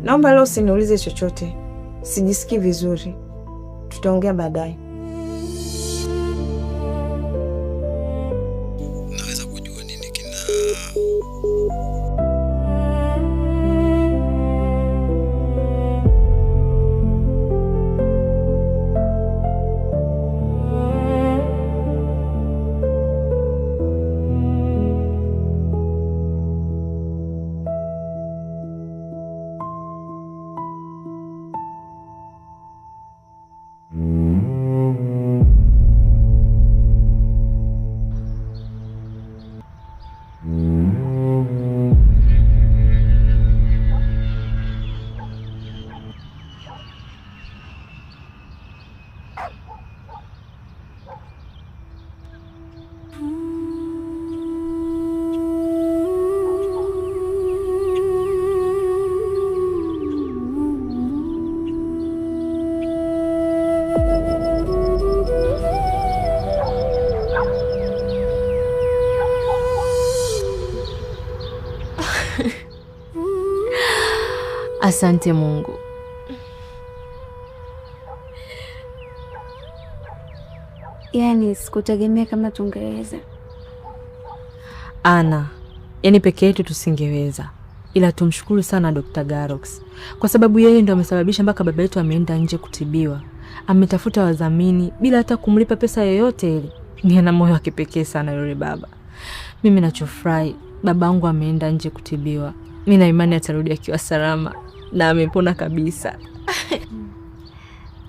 Naomba leo usiniulize chochote, sijisikii vizuri. Tutaongea baadaye. Naweza kujua nini kina Asante Mungu. Yaani sikutegemea kama tungeweza. Ana, yaani peke yetu tusingeweza, ila tumshukuru sana Dr. Garox kwa sababu yeye ndo amesababisha mpaka baba yetu ameenda nje kutibiwa. Ametafuta wadhamini bila hata kumlipa pesa yoyote ile. Ni ana moyo wa kipekee sana yule baba. Mimi nachofurahi babangu ameenda nje kutibiwa. Mimi na imani atarudi akiwa salama na amepona kabisa.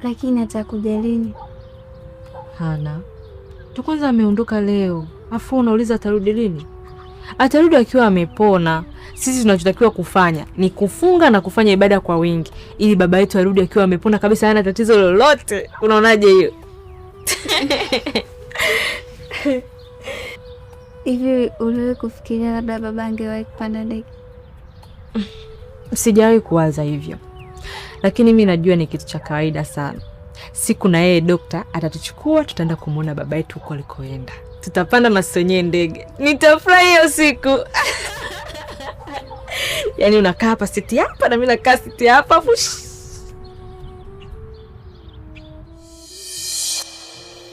Lakini atakuja lini? Hana tu kwanza ameondoka leo, afu unauliza atarudi lini? Atarudi akiwa amepona. Sisi tunachotakiwa kufanya ni kufunga na kufanya ibada kwa wingi, ili baba yetu arudi akiwa amepona kabisa, hana tatizo lolote. Unaonaje hiyo? Hivi uliwahi kufikiria labda baba angewahi kupanda ndege? Sijawahi kuwaza hivyo, lakini mi najua ni kitu cha kawaida sana. Siku na yeye dokta atatuchukua, tutaenda kumwona baba yetu huko alikoenda, tutapanda na sisi wenyewe ndege. Nitafurahi hiyo siku. Yaani unakaa hapa siti hapa na mimi nakaa siti hapa afu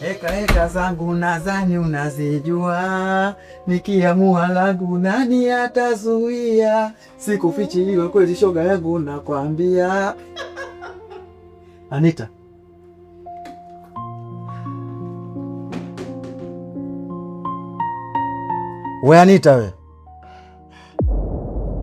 Heka heka zangu nadhani unazijua, nikiamua langu nani atazuia? Sikufichi iwe kweli shoga yangu nakwambia. Anita, we Anita we.